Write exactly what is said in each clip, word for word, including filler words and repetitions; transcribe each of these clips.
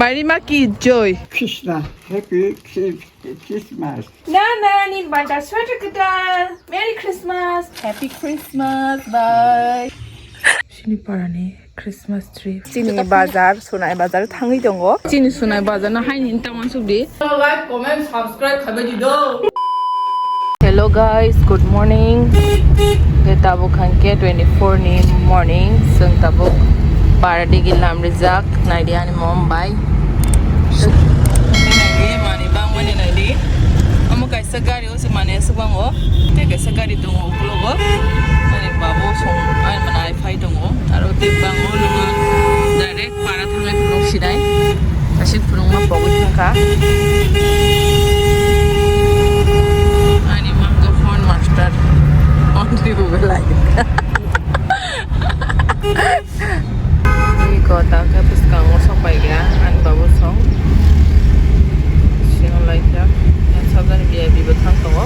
Bari ma ki joy. Krishna, happy Chris-, Christmas. Na na, nini banta sweater kwtal. Merry Christmas. Happy Christmas. Bye. Chini parani Christmas tree. Chini bazar, Sonai bazar thangwi tongo. Chini Sonai bazar no haini ta wansuk di. Like, comment, subscribe khabai di do. Hello guys, good morning. Ke tabuk hangke twenty-four ni morning. Sung tabuk para digi lam rijak. Naidi ani mom bai. Naidi mani bang mani naidi. Amo kaisa gari o se mani aswk bango. Te kaisa gari tongo ukulogo. Ani babu song, ani mani phai tongo. Aro tei bango nwngo direct para thanglai phunuk sinai. Aswk phunukma pogwi thangkha. Ani mangkha phone master. Phone ribo belai. Iko tangkhe bwskango sokpaikha ani babu song. Sino laikha. Yang sabjani V I P bo thang tongo.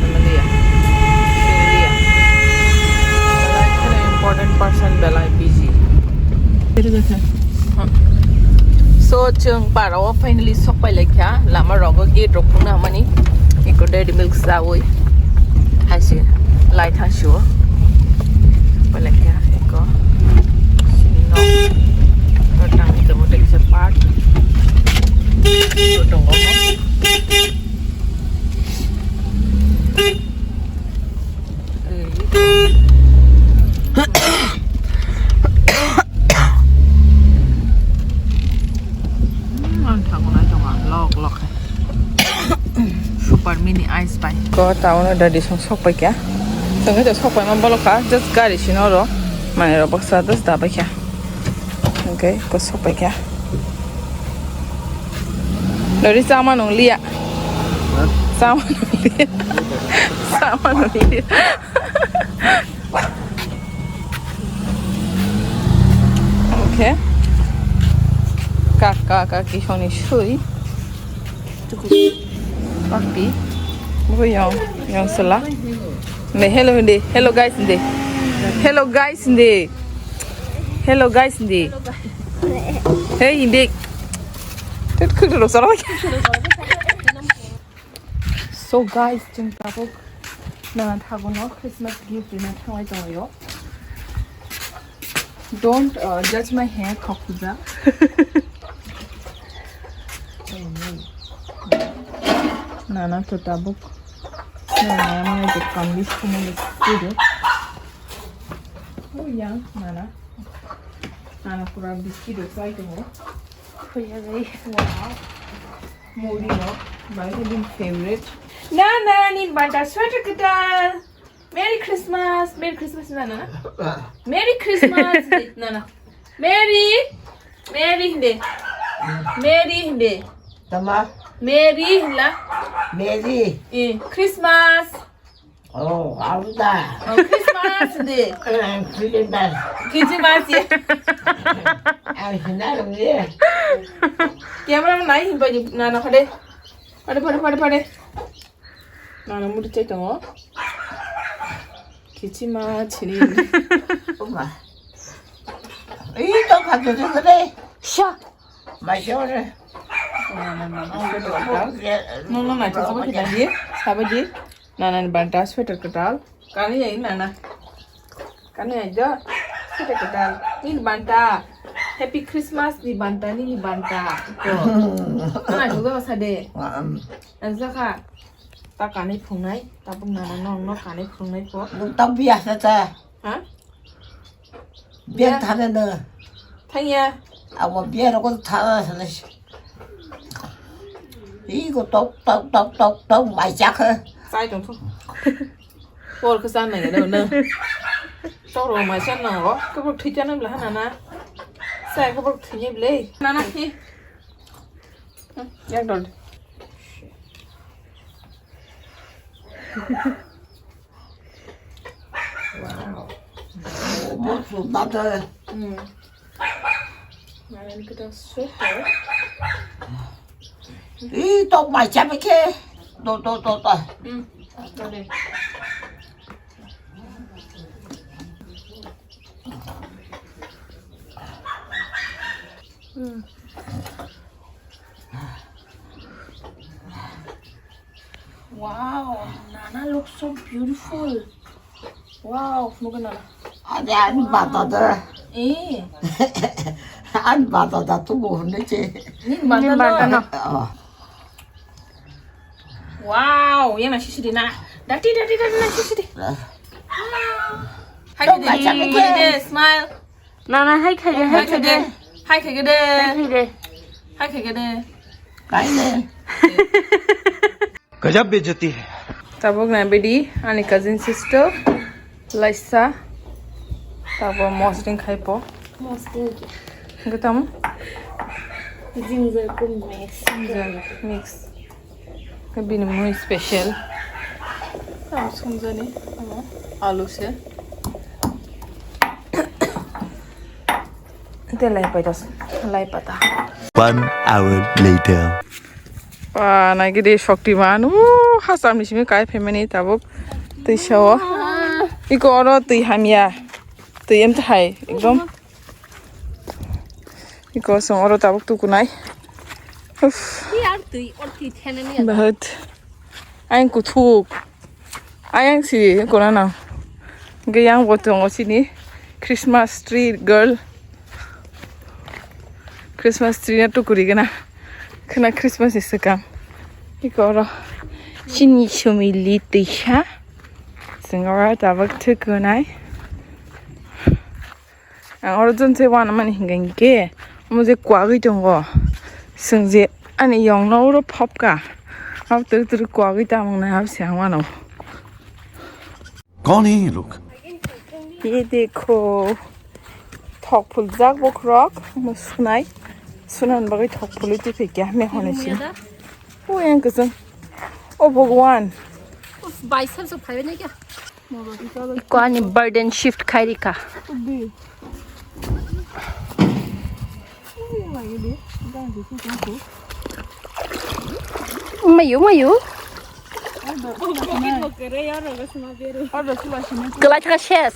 Namaliya. Namaliya. Belai kheno important person belai busy. So, chwng parao finally sokpai laikha. Lama rogo gate rok phungna hamani. Eko dairy milk chawi. Haise lai thang sio. Sokpai laikha. Eko. Sini no. Eko tang ito mo tekisa part. Eko tongo mo. Ang thago nai tongo, lok lok hai. Super mini ice bai. Ko town o dadi song sok pai kya. Song khe sok pai ma bolok kha, just gari sino ro. Mane ro baksa just da bai kya. Okay, ko sok pai kya. Lori sama nung liya. Sama nung liya. Sama nung liya. Okay. Kaka kaki honi shui. Papi. Bo yong, yong sela. Me hello hindi. Hello guys hindi. Hello guys hindi. Hello guys hindi. Hey hindi. Tet khudro sara. So guys, chwng tabuk nana thago no Christmas gift rina thanglai tongo. Don't, uh, judge my hair, khok puja. Nana to tabuk. Nana, nana, to kamli sumuli kudu. Oh, yang, nana. Nana pura biskit do sai tongo. Khuya bai. Wow. Muri no, bai din favorite. Nana, nini banta sweater kwtal. Merry Christmas, Merry Christmas, nana. Merry Christmas, nana. Merry, Merry hindi. Merry hindi. Tama. Merry hinla. Merry. Eh, Christmas. Oh, aruda. Oh, Christmas day. Eh, Christmas. Christmas, ya. Ay, hinaro, ya. Camera nai hin pai nana phade. Phade, phade, phade, phade. Nana muri chai tongo. Kichima chini. Oma. Ih, to kha to to de. Sha. Mai sore. No, no, nai to sabai di. Sabai di. Nana ni banta sweater kwtal. Kani ai nana. Kani ai do. Sweater kwtal. Nini banta. Happy Christmas ni banta, nini banta. Ko. Nai to do sa de. Ang sa kha. Ta kani phungnai, tabuk nana no, no kani phungnai ko. Nung tang biya sa ta. Ha? Biya thane no. Thangya. Abo biya roko thana sa na. Ih, ko tok, tok, tok, tok, tok, mai chak ha. Sai tong thu. Por khe san nai no, no. Tok ro mai san no, ko por thik na bla na na. Sai ko por thik ni ble. Na na hi. Yak dol. Wow. Obo suda de. Hmm. Malam kita super. Ih, tok mai chame ke. To, to, to, to. Hmm. Dole. Wow, Nana looks so beautiful. Wow, nugwi Nana. Ade ani bata da. Eh. Ani bata da tu bo ne che. Ni bata no. Oh. Wow, yana sisi di na. Dati, dati, dati, na sisi di. Hai de, smile. Nana, hai khai de, hai khai de. Hai khai de. Hai khai de. Hai khai de. Gajab bejati hai. Tabuk na bidi, ani cousin sister, Laisa, tabuk mosring khai po. Mosring. Gatam? Ginger kum mix. Ginger mix. Bini mui special. Ang sumjani, amo alu se. Te lai pai dos, lai pata. One hour later. Wa, naigidi Shaktiman. Uh, hasam ni simi kai phaimani tabuk. Twi sao. Iko oro twi hamya. Twi em thai, ekdom. Iko song oro tabuk tukunai. Uff. Bahut. Ayang kuthuk. Ayang si kona nang. Gayang bo tongo sini. Christmas tree girl. Christmas tree na tukuri gana. Khna Christmas ni swkang. Iko oro sini sumili tisa. Sing oro tabuk tukunai. Ang oro jon se wana mani hinga hinke, omo je kwagwi tongo. Sing je ani yong no oro phopka. Abo tuk tuk kwagwi tamung nai abo se ang wano. Kaun hai ye log? Ye dekho. Thok phuljak bokhorok, omo sunai. Sunan bagwi thok phulwi twi phai kya me hone si. O yang kwchwng. O Bhagwan. Uff, biceps o phaibai nai kya? Iko ani burden shift khai rikha. Mayu, mayu. Kwlai thaka ses.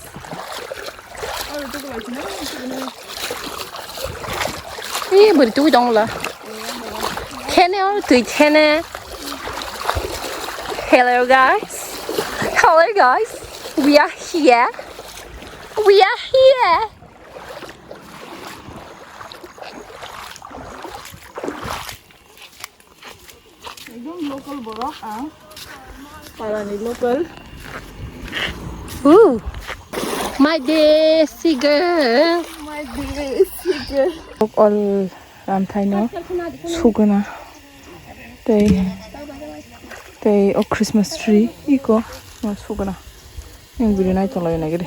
Ih, bwrwi twi tong la. Thene or twi thene. Hello guys. Hello guys. We are here. We are here. Ekdom local borok ang. Palani local. Ooh. My desi girl. My desi girl. All ramthaino suguna. Tei, tei o Christmas tree iko suguna. Ang video nai tonglaio nagiri.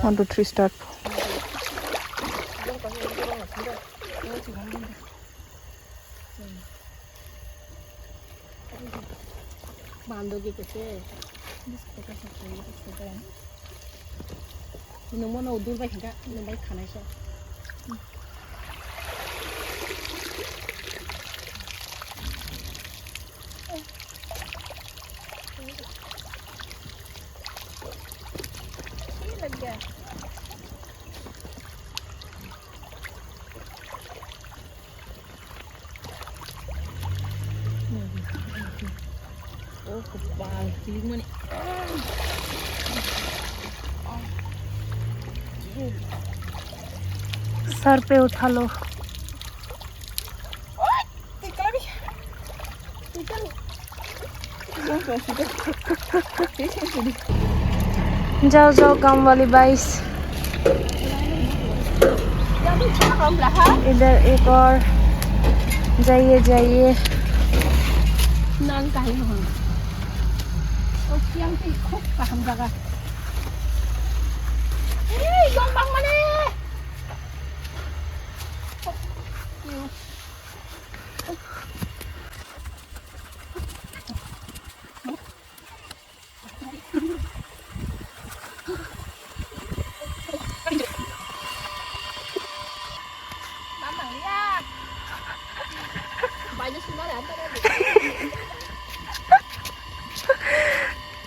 One, two, three, start. Bando ge kese. Bis kota sa khaye kese. Nungmo no udur bai kha, nung bai khanai sa. Oh, kepal, feeling mana? Sar pe utha lo. Jao jao kamwali bhais. Idhar ek aur jaiye jaiye. Nan kaham. Oh, yang ti khub kaham jaga. Ei, yong bang mane.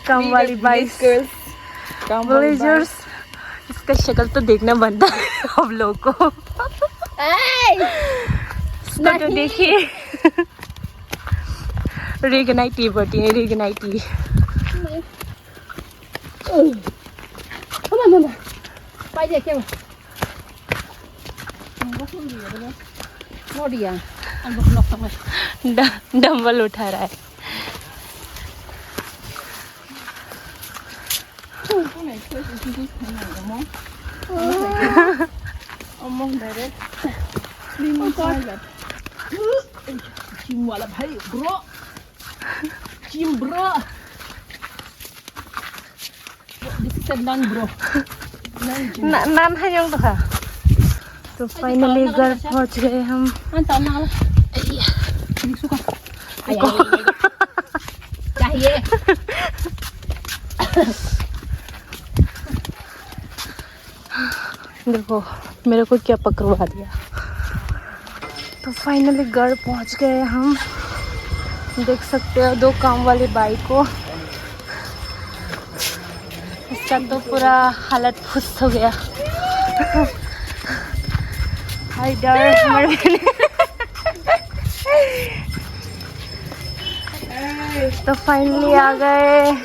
Kamwali bhais. Girls. Kamwali villagers. Iska shakal to dekhna banta hai aap log ko. Nahi. Ri ganai ti boti, ri ganai ti. Come on, mama. Pai de, kya? Mo diya. Dumbbell utha raha hai. Omo direct. Gym wala bhai, bro. Gym, bro. This is a nun, bro. Nun gym. Na, nan hai jong to kha. तो finally घर पहुंच गए हम। An ta na. Suka. Chahiye. देखो, मेरे को क्या पकड़वा दिया। तो finally घर पहुंच गए हम। देख सकते हो दो काम वाली बाई को। इसका तो पूरा हालत फुस हो गया। हाय डर, हमारे तो finally आ गए।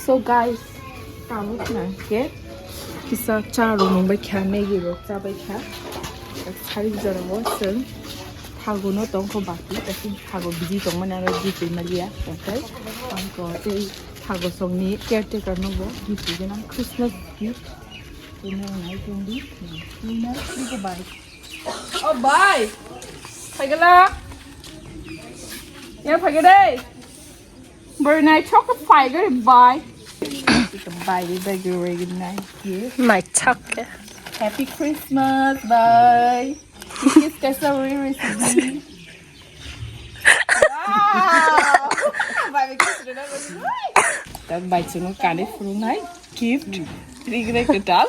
So guys, tabuk na khe kisa cha rok nung bai kha, Maggie rok cha bai kha. Sari jora o chwng thago no tong kho bati, tei thago biji tong mani aro biji twi maliya, tei ang ko tei thago song ni caretaker no bo gift ri nang, Christmas gift. Tei nang nai tong di, tei nang twi ko bai. O bai, phaigala, ya phaigala. Bwrwi naithok khe phai gari bai. Bai bai bai gari bai gari nai khe. Naithok khe. Happy Christmas, bai. Kiss kaisa ri ri sidi. Wow. Bai bai kiss ri na ri. Tak bai chunu kani phuru nai. Gift. Ri gre kwtal.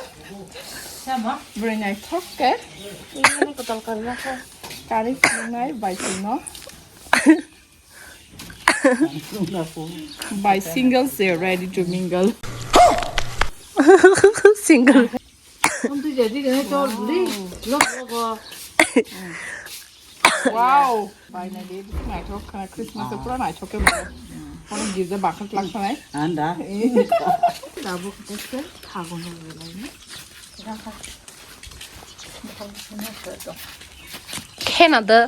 Bwrwi naithok khe. Ri gre kwtal kari na khe. Kani phuru nai bai chunu. By singles, they are ready to mingle. Single. Wow. Bai na di, naithok khana Christmas o pura naithok khe bai. Kono gift bakhat lak khanai. Anda. Tabuk thago no lai ni. Khena da.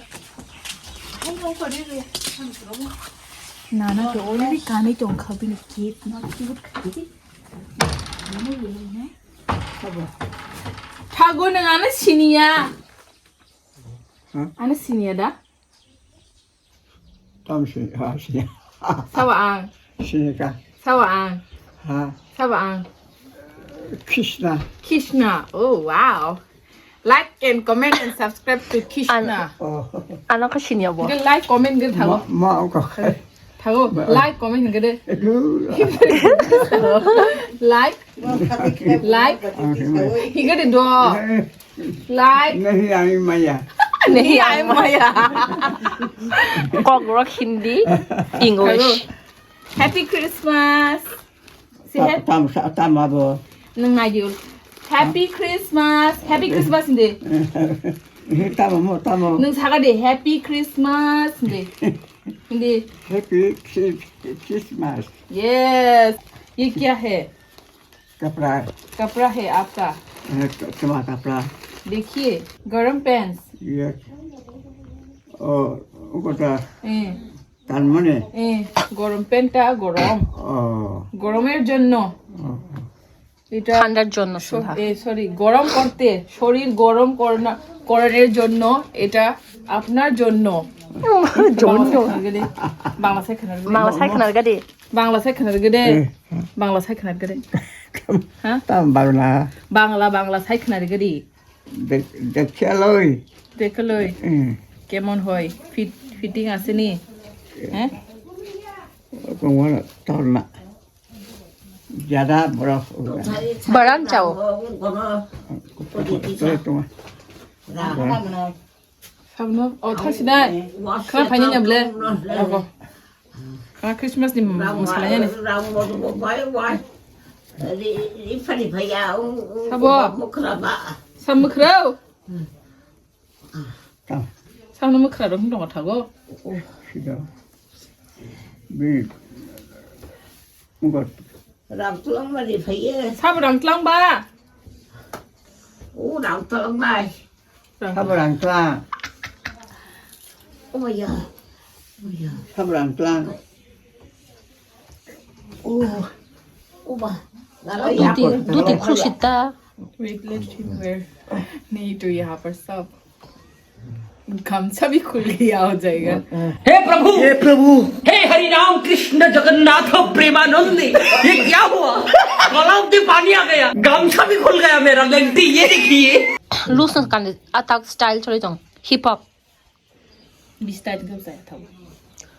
Nana to already kani tong kha bini cake na cute kha. Thago nang ana siniya. Huh? Ana siniya da? Tam sini, ha sini. Sawa ang. Sini ka. Sawa ang. Ha. Sawa ang. Krishna. Krishna. Oh wow. Like and comment and subscribe to Krishna. Oh. Ano ka sini abo. Ge like comment ge thago. Ma, ma ka. Thago. Like comment ge de. Aduh. Like. Like. Okay. Hige de do. Eh. Like. Nahi aami maya. Nahi aami maya. Kokrok Hindi, English. Hello. Happy Christmas. Say happy. Tam, tam, tam abo. Nung nai diul. Happy Christmas. Happy Christmas hindi. Tamo mo, tamo. Nung saga de Happy Christmas hindi. Hindi. Happy Chris-, Christmas. Yes. ये क्या है? कपड़ा। कपड़ा है आपका। हाँ, क-, तुम्हारा कपड़ा। देखिए, गरम pants। ये, ओ, उनको तो ए। तान मने। ए, गरम pant टा गरम। ओ। গরমের জন্য। ओ। এটা ঠান্ডার জন্য শ-, সুধা। এ, sorry, গরম করতে, শরীর গরম করনা-, করানোর জন্য এটা আপনার জন্য। জন্য। বাংলা সাইখানার গদে। বাংলা সাইখানার গদে। বাংলা সাইখানার গদে। এ। বাংলা সাইখানার গদে। হ্যাঁ? তাম বাংলা। বাংলা, বাংলা সাইখানার গদে। দেখ-, দেখিয়া লই। দেখে লই। হুম। কেমন হয়? ফিট-, ফিটিং আছে নি? হ্যাঁ? তোমার তোর না। ज्यादा बड़ा होगा। Barang chao. তোমার। Sabno, oh, thang sinai. Khana phaini nyable. Ako. Khana Christmas ni masalanya ni. Ri, ri phani phaiya, o, o, Sabo. Mukra ba. Sa mukra. Hmm. Sam. Sam no mukra rok dong thago. O, sida. Bi. Mukra. Rangtlang mani phaiye. Sabo rangtlang ba? O rangtlang nai. Rang- Sabo rangtlang. O ya. O ya. Sabo rangtlang. O. O ba. Duti, duti khushita. Wait, let him wear. Nahi to yahan par sab. Gamcha bhi khul gaya ho jayega. हे प्रभु, हे प्रभु, हे हरि राम कृष्ण जगन्नाथ प्रेमानंद, ये क्या हुआ? गलाव से पानी आ गया, गमछा भी खुल गया मेरा, लंटी, ये देखिए। Loose kan atak style chori tong hip hop. Bistai tu gam saya tahu.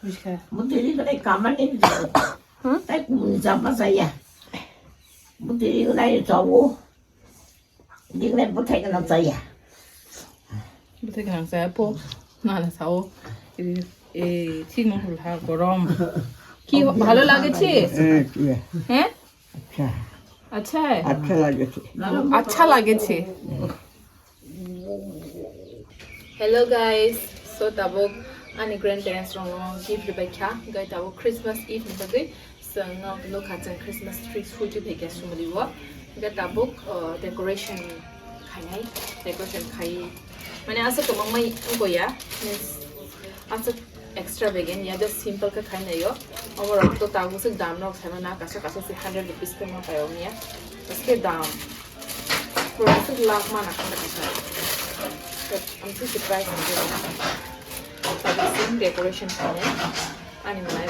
Buska. Mutiri kare kamani. Hmm? Tai kun jama saya. Mutiri kare tahu. Dikne buthai kana saya. Buthai kana saya po. Na na sao. E, e, ঠিক মতো হা গরম। কি ভালো লাগেছে? হ্যাঁ, কি? হ্যাঁ? আচ্ছা। আচ্ছা। আচ্ছা লাগেছে। আচ্ছা লাগেছে। Hello guys, so tabuk ani grandparents rokno gift ribai kha, gai tabuk Christmas Eve ni bagwi. Chwng nok nukha chwng Christmas tree sujui phaikha sumudi o. Hwnkhe tabuk, uh, decoration khainai, decoration khai mane aswk kwbangma wngya, means aswk extravagant ya, just simple khe khainai o. Oborok to tabuk swk dam rok saimano, kaisa kaisa se hundred rupees khe ma pai o wngya. Aske dam pura aswk lakh mana khaina kaisa. Amtwi surprise wngkhe tabuk swng decoration khainai. Ani malai.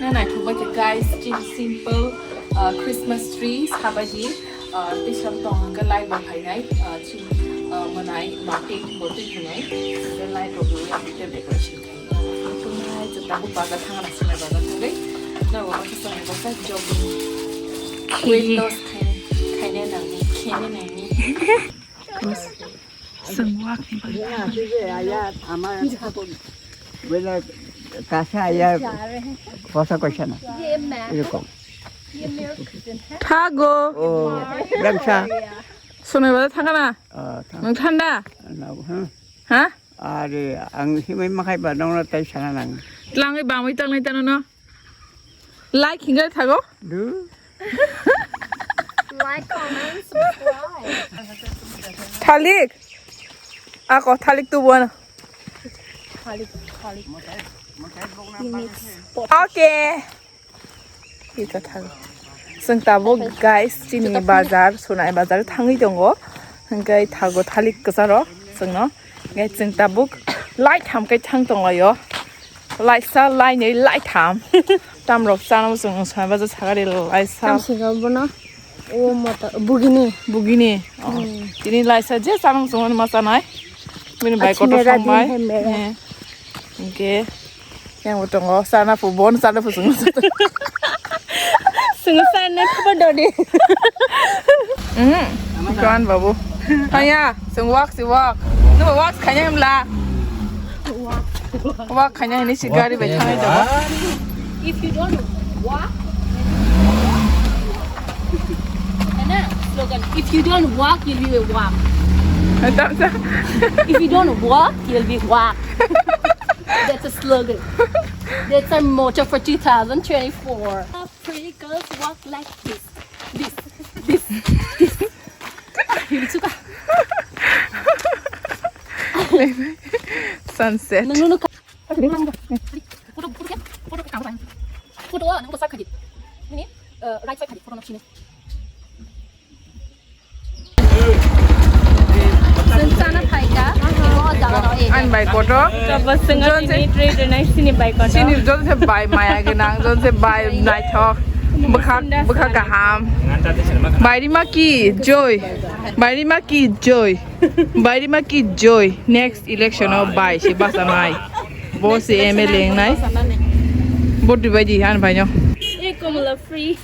Na naithok bai khe guys, chini simple, uh, Christmas tree sabai di, uh, tei sam tong hwnkhe light bo phainai, uh, chini, uh, mwnai matik bo twi phainai, hwnkhe light rok rwui ang tei decoration khainai. Tongnai chwng tabuk bazar thangna swmai bazar thangwi. Nogo khe chwng bwsa jogging. Weight loss khai-, khainai nangni, khainai nangni. Chwng wakni bagwi. Bela kasa ya kosa kosa na. Erokom. Thago. Oh, langsa. Sonai bazar thangana? Ah, thang. Nwng thanda? Na, ha? Ha? Are, ang himai makhai ba nongna tai sana nang. Tlangwi bamwi tangnai tano no. Like hinga thago? Du. Like, comment, subscribe. Thalik. Ako thalik tu buana. Thalik, thalik. Okay. Ita thago. Chwng tabuk guys, chini bazar, Sonai bazar thangwi tongo. Hwnkhe thago thalik kwcharo chwngno. Hwnkhe chwng tabuk lai tham khe thang tonglaio. Laisa, lainwi, laitham. Tamrok chana chwng Sonai bazar sagari laisa. Tamsingo bono. O moto, bugini. Bugini. Oh. Hmm. Tini laisa je chana chwng ma chanai. Bini bai kotor mera song bai. Din hai mera. Eh. Hwnkhe. Yang bo tongo, sana phu, bon sana phu sung. Sung sana phu dodi. Hmm, John babu. Haya, sung wak si wak. No wak khanya emla. Wak khanya ini si gari bai thangwi tongo. If you don't walk, If you don't walk, you'll be walk. If you don't walk, you'll be walk. That's a slogan. That's our motto for two thousand twenty-four. Pretty girls walk like this. This, this, this. Yun, suka. Sunset. Nang nunu ka. Photo, photo kya? Photo ka kamu. Photo, nang ko side kadi. Ini, eh, right side kadi. Photo nak sini. Ang bai kotor. Jon se, sini bai kotor. Sini jon se bai maya genang, jon se bai naithok. Bwkha, bwkha kaham. Bairima ki joy. Bairima ki joy. Bairima ki joy. Next election o bai se basa nai. Bo se M L A nai. Bo dubai di han bai no. Free.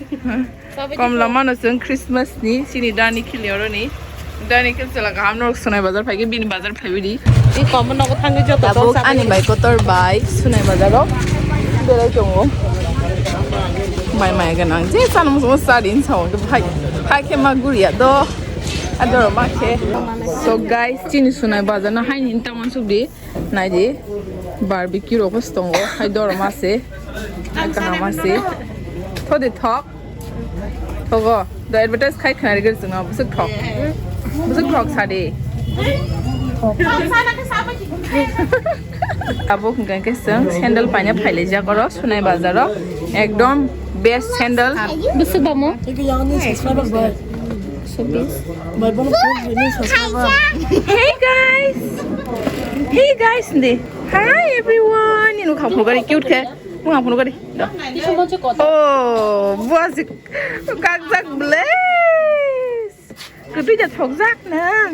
Komla mano chwng Christmas ni sini dani khili oro ni. Dani khil chwla kaham norok Sonai bazar phaikhe bini bazar phaiwi di. I komla nogo thangwi joto. Tabuk ani bai kotor bai Sonai bazar o berai tongo. Bai maya ganang je chana musumo chadi hinwi sao phai phai khe ma guriya do. Adoro ma khe. So guys, chini Sonai bazar no haini hinta mansuk di. Naidi, barbecue rok bo tongo, hai dorom ase, hai kaham ase. Thodi thok. Thogo, do advertise khai khna rigir chwng, busuk thok. Busuk thok sadi. Abo hwnkha khe chwng sandal paina phailaijak oro, Sonai bazar o. Ekdom best sandal. Busuk bamo. Hey guys. Hey guys, hindi. Hi everyone. Ini kamu gari cute khe. Kamu gari. Oh, buat si kakzak bless. Kudu ja thokjak na.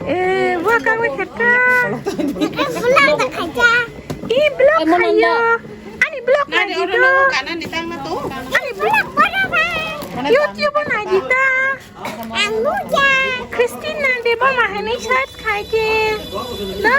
Eh, buat kamu khe ta. Ih, vlog khayo. Ani vlog nai di to. Ani vlog bana ba. YouTube nai di ta. Ang nuja. Christina de ba ma hani chat khai ke. Na.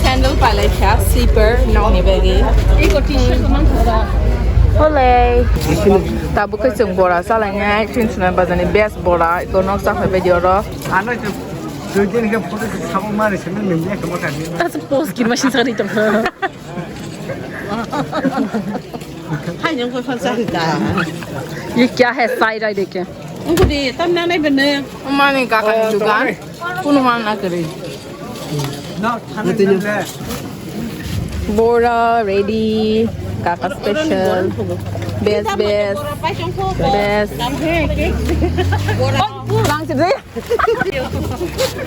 Sandal palai kha, slipper nokni bagwi. Holei. Tabuk khe chwng bora chalainai, chini Sonai bazarni best bora, eko nok chakhai baidi oro. Ano itu dui din ke photo se sabuk mari se nang nang ya kamo kani. Tasa post kirma sin sa ri tong. Hai nyong ko fan sa ri ta. Ye kya hai, sai rai dekhe. Unko di tam na nai bene. Mane kaka ni dukan. Kuno man na kare. Bora ready, kaka special, best best, best. Rang sih deh.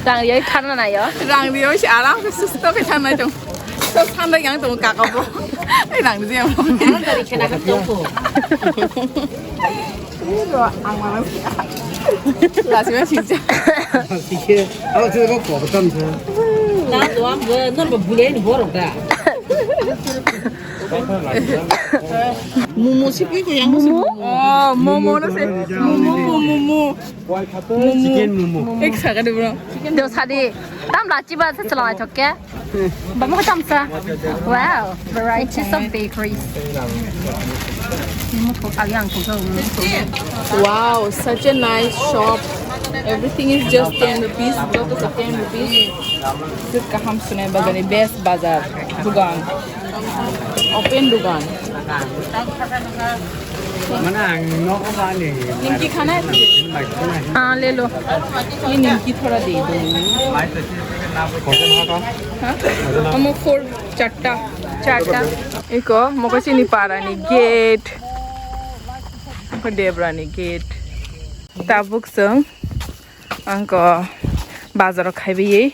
Rang dia kan mana ya? Rang dia si aram ke susto ke sana dong. So sana yang dong kaka bo. Rang dia yang. Dari kena ke toko. Lasima singcha. Sike, aw, tu ko ko tam tu. Na doam ge, nor ba bule ni borok da. Momo si ko yang momo. Oh, momo no se. Momo, momo. Chicken momo. Ek saga de bro. Do sadi. Tam la chiba se chala thok ke. Bamo ko tamsa. Wow, varieties of bakeries. Wow, such a nice shop. Everything is just ten rupees. Joto se ten rupees. Sik kaham Sonai bazarni best bazar. Dugan. Open dugan. Mana ang nok ba ni. Nimki khana hai? Ah, le lo. Ye nimki thoda de do. Kono haka? Ha? Amo four, charta. Charta. Eko, mokhe chini parani gate. Mokhe Debrani gate. Tabuk chwng angko bazaro khaibai.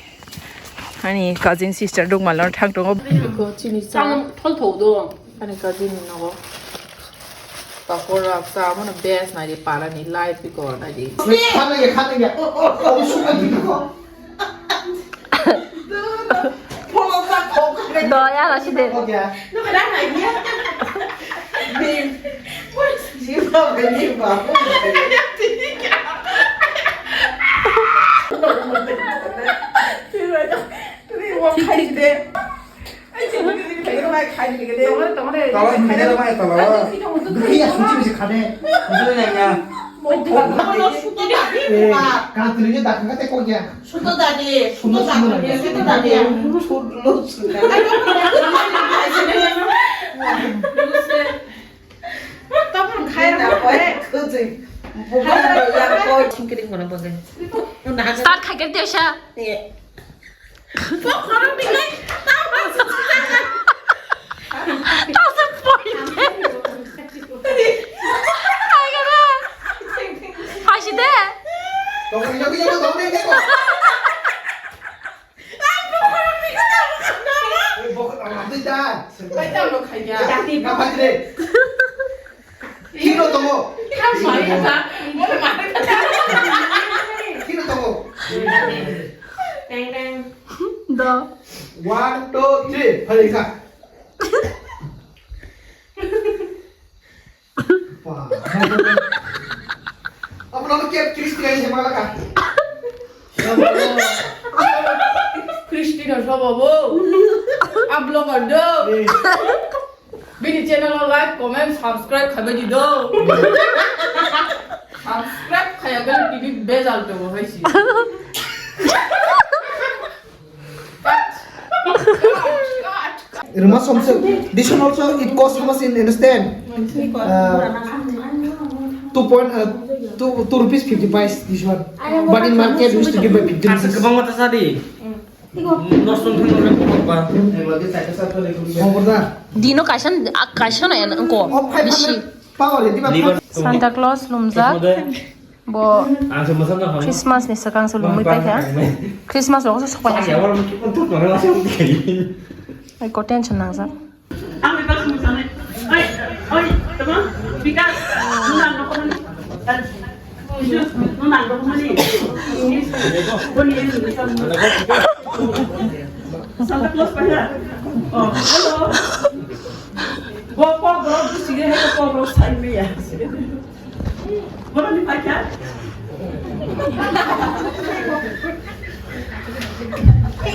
Ani cousin sister dukmalno thang tongo. Eko chini cha. Chang thol thok do. Ani cousin ni nogo. Pakora cha mano best nai di para ni life eko nai di. Khana ya, khana ya. Oh, oh, oh, suka di ko. Polo sa khok. Do, ya, la, si de. Oke. No, no, no, no. Ni, ni, ba, ni, ba. Ni, wa, khai, de. Tala, tala, tala. Bwrwi aswk chini se khade. Bwrwi nangya. Eh, kantri ni dakha kate kok ya. Suto dadi, suto dadi, suto dadi. Suto, suto. Topor khai na koi. Khujui. Bukan yang koi. Singkiring kono bagai. Start khai kir desa. Iya. Bokhorok ni nai, tamo se chwla. Tamo se pori. Ai, gara. Phaisi de. Tong, iya, iya, iya, tong, iya, iya. Ai, bokhorok ni nai. Oi, bokhorok, ang, ang, ang, ang. Bai, tamo khai ya. Jati, na, bai, de. Hino tongo. Hino tongo. Teng, teng. Do. One, two, three. Phai kha. Wah. Apa nama kiap Christian yang malah kah? Christina sobo bo. Upload do. Eh. Bini channel o like, comment, subscribe khabai di do. Subscribe khaya khe tini bejal tongo hai si. Rwma somse, this one also it cost how much in understand? Uh, two point, uh, two, two rupees fifty paise this one. But in market we used to give by fifty rupees. Aswk kwbangma ta sadi. Nosto wngkha nokni bokol ba. Dino kaisa, kaisa nai wngko. Bisi. Santa Claus lumjak. Bo Christmas ni swkang se lumui paikha. Christmas rogo se sokpai. Eko tension nangjak. Ang ni baksa mwsane. Oi, oi, tama, Bikas, nang nang nokmani. Nang nang nokmani. Boni Santa Claus pai ha. Oh, hello. Bo, bo, bo, sige, he, bo, bo, sai me ya. Borokni paikha.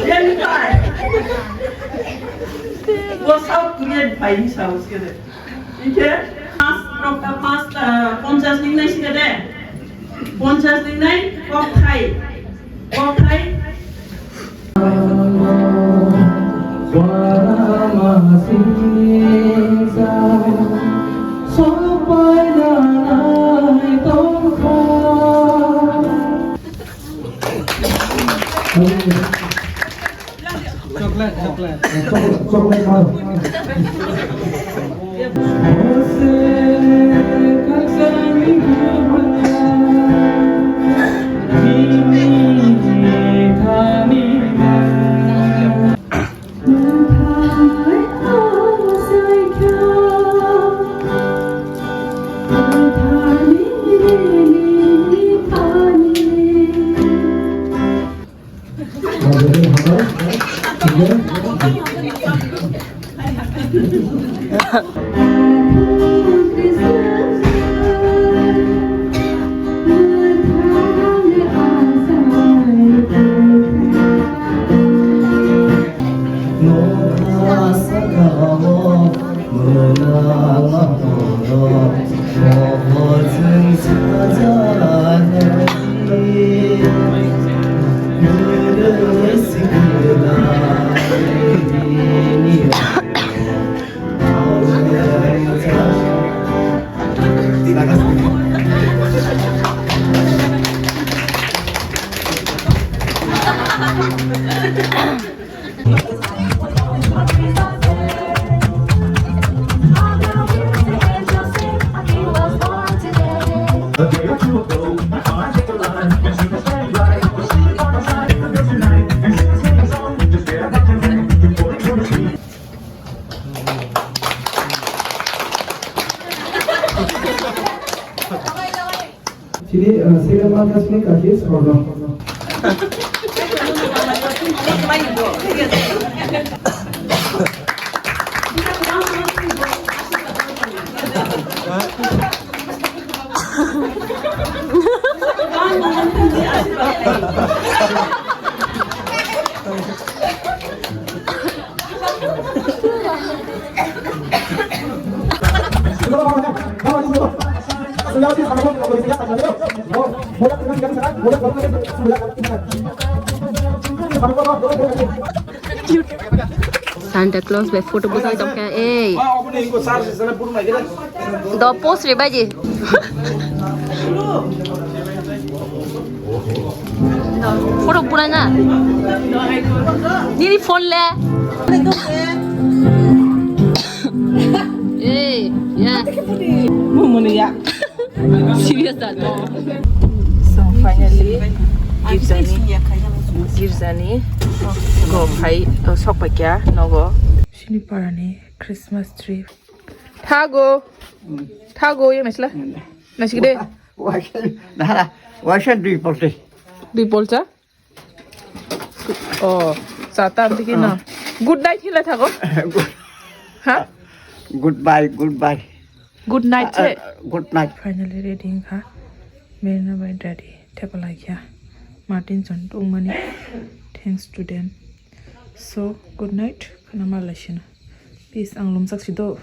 Yang pai. Bo South Korea ni pai ni sao skede. Inke pas, pas, ah, ponchas ni nai skede. Ponchas ni nai kok thai. Kok thai. Chocolate, chocolate. Chocolate, chocolate. Chini, uh, second one has been Kashi Sorno. Santa Claus bai photo bwsai tongkha, ei. Do post re baji. Photo buna na. Nini phone le. Ei, ya. Mumuni ya. Serious da to. So finally, girjani, girjani go phai, uh, sok paikya nogo. Sini parani Christmas tree. Thago, thago ye mesla. Nasikde. Waisa, nara, waisa dui polte. Dui polcha? Oh, sata amtiki na. Good night hila thago. Ha? Goodbye, goodbye. Good night, uh, che. Uh, good night. Finally ready wngkha. Merina bai daddy thepalai kha. Martin chon tongmani. Thanks to them. So, good night. Khana malai sino. Peace, ang lumjak si do.